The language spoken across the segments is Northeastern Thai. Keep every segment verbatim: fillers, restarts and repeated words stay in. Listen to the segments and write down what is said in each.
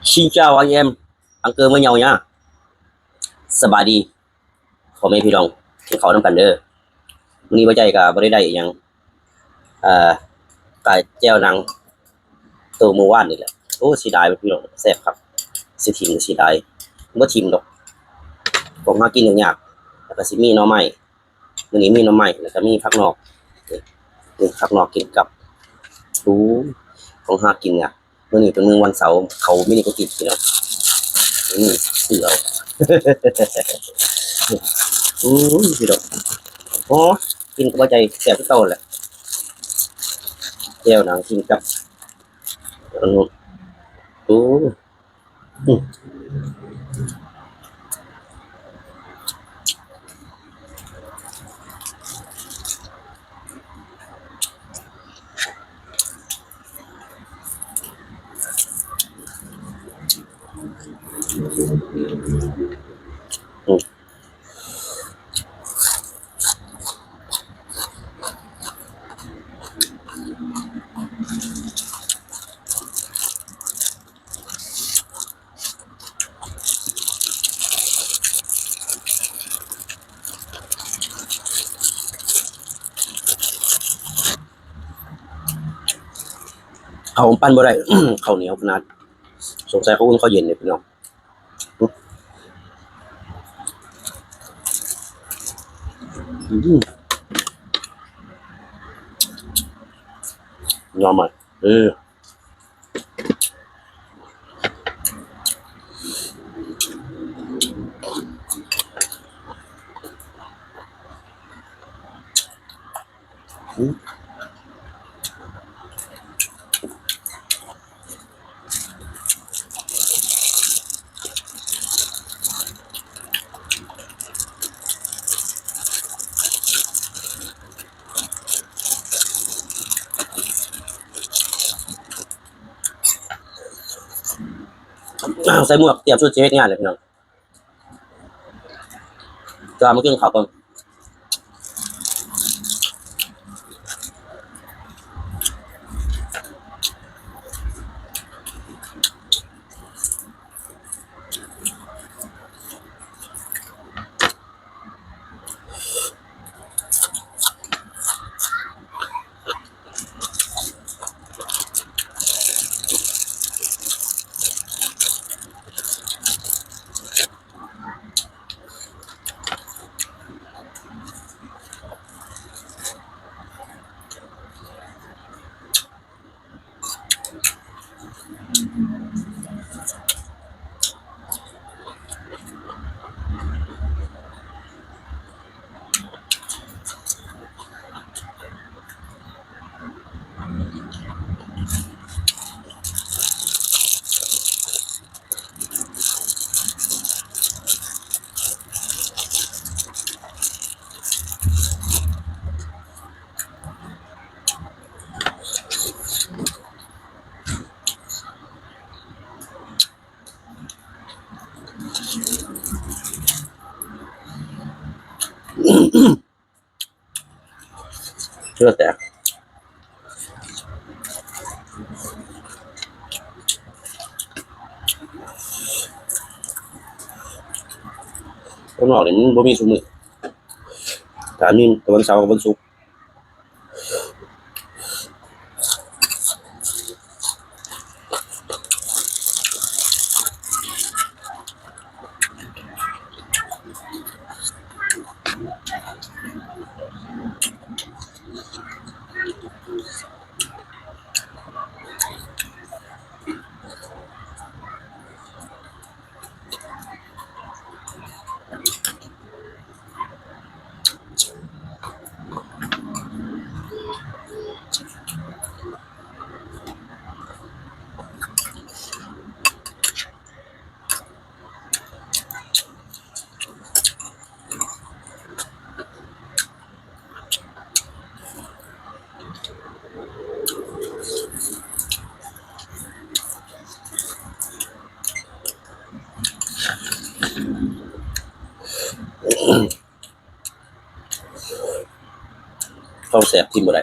ชินเจ้า ไอแอม อังเกอร์เมื่อยาวเนี่ย สบายดี พ่อแม่พี่น้อง กินข้าวนำกันเด้อ มื้อนี้บ่ใจก็บ่ได้ได้อิหยัง เอ่อ กะแจ่วหนัง โตมื้อวานนี่แหละ โอ้ เสียดายพี่น้อง แซ่บคัก สิถิ่มก็เสียดาย บ่ถิ่มดอก ของหากินยากๆ แล้วก็สิมีหน่อไม้ มื้อนี้มีหน่อไม้ แล้วก็มีผักนอก นี่ นี่ผักนอกกินกับ โอ้ ของหากินยาก มื้อนี้เป็นมื้อวันเสาร์ เขามีนี่ก็กินพี่น้อง นี่ซื้อเอา โอ้ยพี่น้อง โอ้ กินกับบ่ใจแซ่บคือเก่าแหละ แจ่วหนังกินกับ อันนู้น โอ้ อืม อืม ข้าวปั้นบ่ได้ ข้าวเหนียวขนาด สงสัยเขาอุ่นข้าวเย็นเนี่ยพี่น้อง อืม ยอมอ่ะ เออ อืม อ้าว ใส่หมวก เตรียมชุดสิเฮ็ดงานเลยพี่น้อง จะมากินข้าวก่อน เชื่อแต่ ข้างนอกนี่มันบ่มีซุมื้อ ถ้ามีแต่วันเสาร์กับวันศุกร์ข้าวแซ่บกินบ่ได้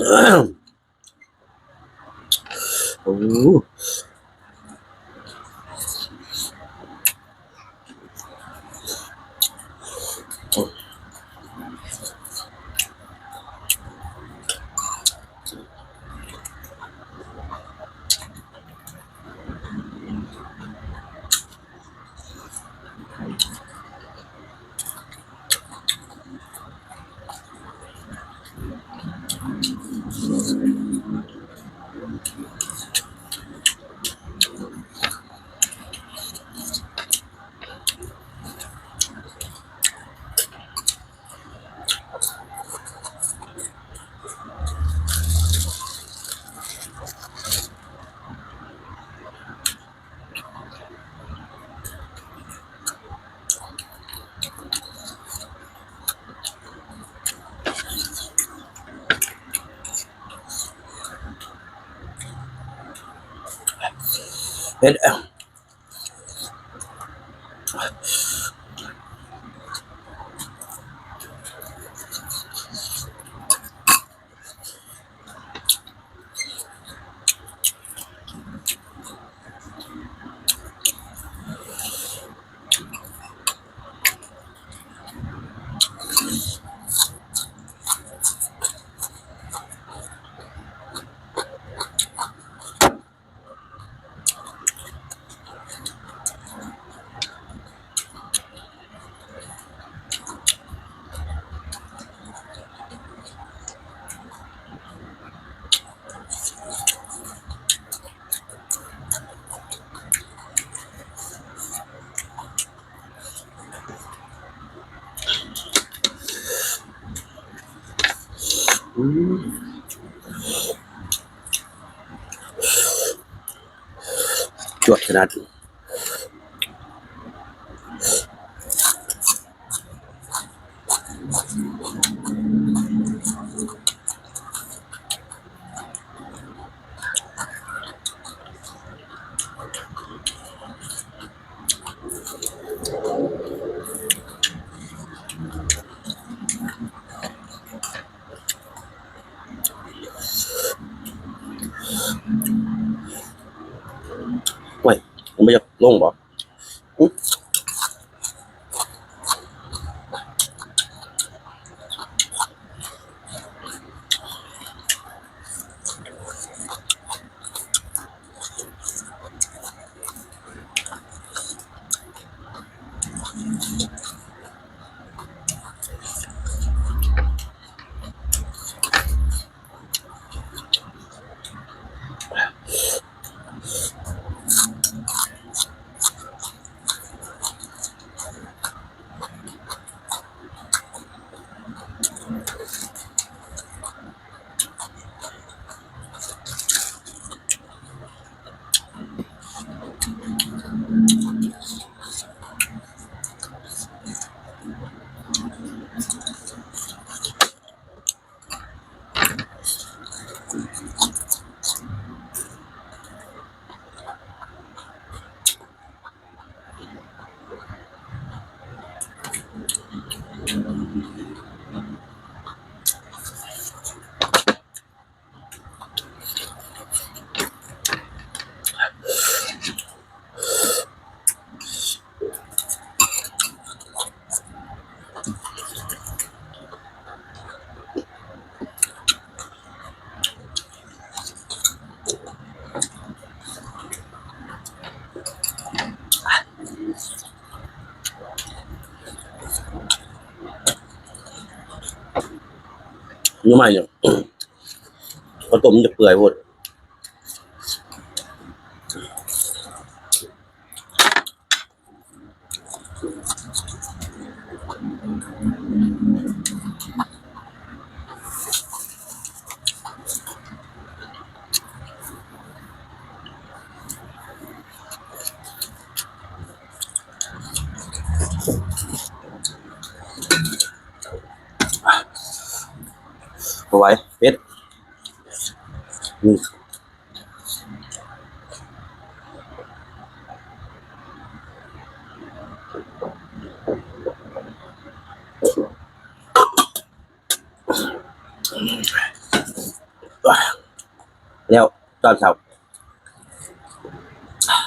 โอ้ เฮ็ด อืม จวดขนาด โอ้ย มันบ่อยากลงบ่ อุ๊ย หน่อไม้เนี่ย ข้าวต้มมันจะเปื่อยโพด บ่ไหว เผ็ด อืม อืม แล้วตอนเช้า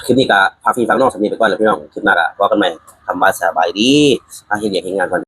คลิปนี้ก็ฝากพี่ฝากน้องสำนี้ไปก่อนแล้วพี่น้อง คลิปหน้าก็พบกันใหม่ คำว่าสบายดี มาเฮ็ดเวียกเฮ็ดงานก่อน